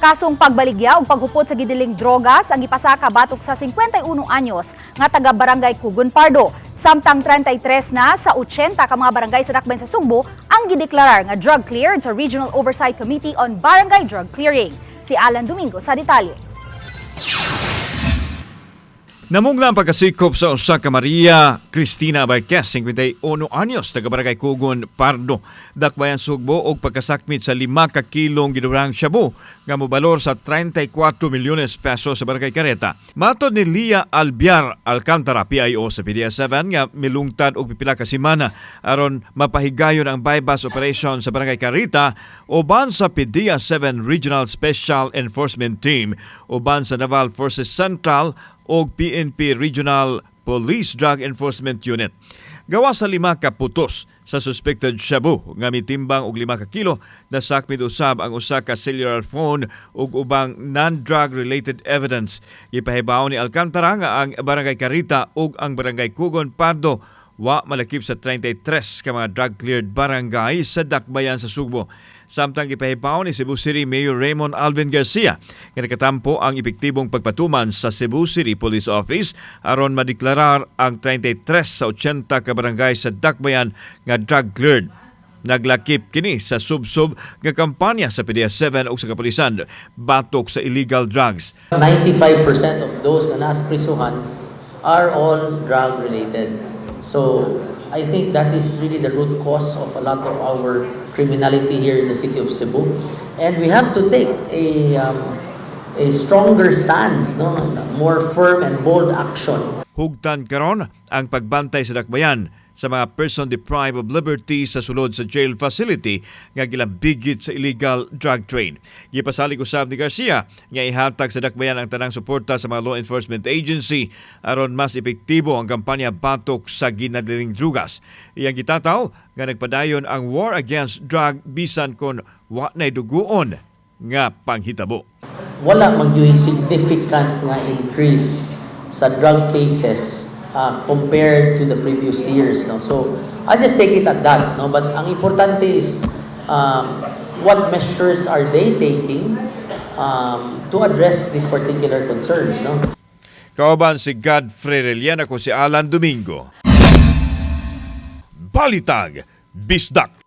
Kasong pagbaligya ug paghupot sa gidiling drogas ang gipasaka batok sa 51 anyos nga taga Barangay Kugon Pardo. Samtang 33 na sa 80 ka mga barangay sa dakbayan sa Sugbo ang gideklarar nga drug cleared sa Regional Oversight Committee on Barangay Drug Clearing. Si Alan Domingo sa detalye. Namungla ang pagkasikop sa usa ka Maria Cristina Barquez, 51 anyos, taga Barangay Kugon, Pardo, Dakbayan, Sugbo og pagkasakmit sa 5 ka kilong gidurang shabu nga mobalor sa 34 milyones pesos sa Barangay Careta. Matod ni Lia Albiar Alcantara, PIO sa PDEA 7, nga milungtad og pipila ka semana aron mapahigayon ang buy-bust operation sa Barangay Carita uban sa PDEA 7 Regional Special Enforcement Team, uban sa Naval Forces Central og PNP Regional Police Drug Enforcement Unit. Gawa sa 5 ka putos sa suspected shabu nga mitimbang og 5 ka kilo, nasakmit usab ang usa ka cellular phone ug ubang non-drug related evidence. Gipahibaw ni Alcantara nga ang Barangay Carita ug ang Barangay Kugon Pardo wa malakip sa 33 ka mga drug cleared barangay sa dakbayan sa Sugbo. Samtang gipahibaw ni Cebu City Mayor Raymond Alvin Garcia nga nakatampo ang epektibong pagpatuman sa Cebu City Police Office aron madeklarar ang 33 sa 80 ka barangay sa dakbayan nga drug cleared. Naglakip kini sa sub-sub nga kampanya sa PDEA 7 ug sa kapulisan batok sa illegal drugs. 95% of those nga naas prisuhan are all drug related. So I think that is really the root cause of a lot of our criminality here in the city of Cebu. And we have to take a stronger stance, no? More firm and bold action. Hugtan karon ang pagbantay sa dakbayan sa mga person deprived of liberty sa sulod sa jail facility nga gilambigit sa illegal drug trade. Gipasalig usab ni Garcia nga ihatag sa dakbayan ang tanang suporta sa mga law enforcement agency aron mas epektibo ang kampanya batok sa ginadiling drugas. Iyang gitataw nga nagpadayon ang war against drug bisan kon wa nay duguon nga panghitabo. Wala man gyud significant nga increase sa drug cases compared to the previous years, no? So I just take it at that, no? But ang importante is what measures are they taking to address these particular concerns, no? Kauban si Godfrey Relian, ako si Alan Domingo. Balitang Bisdak.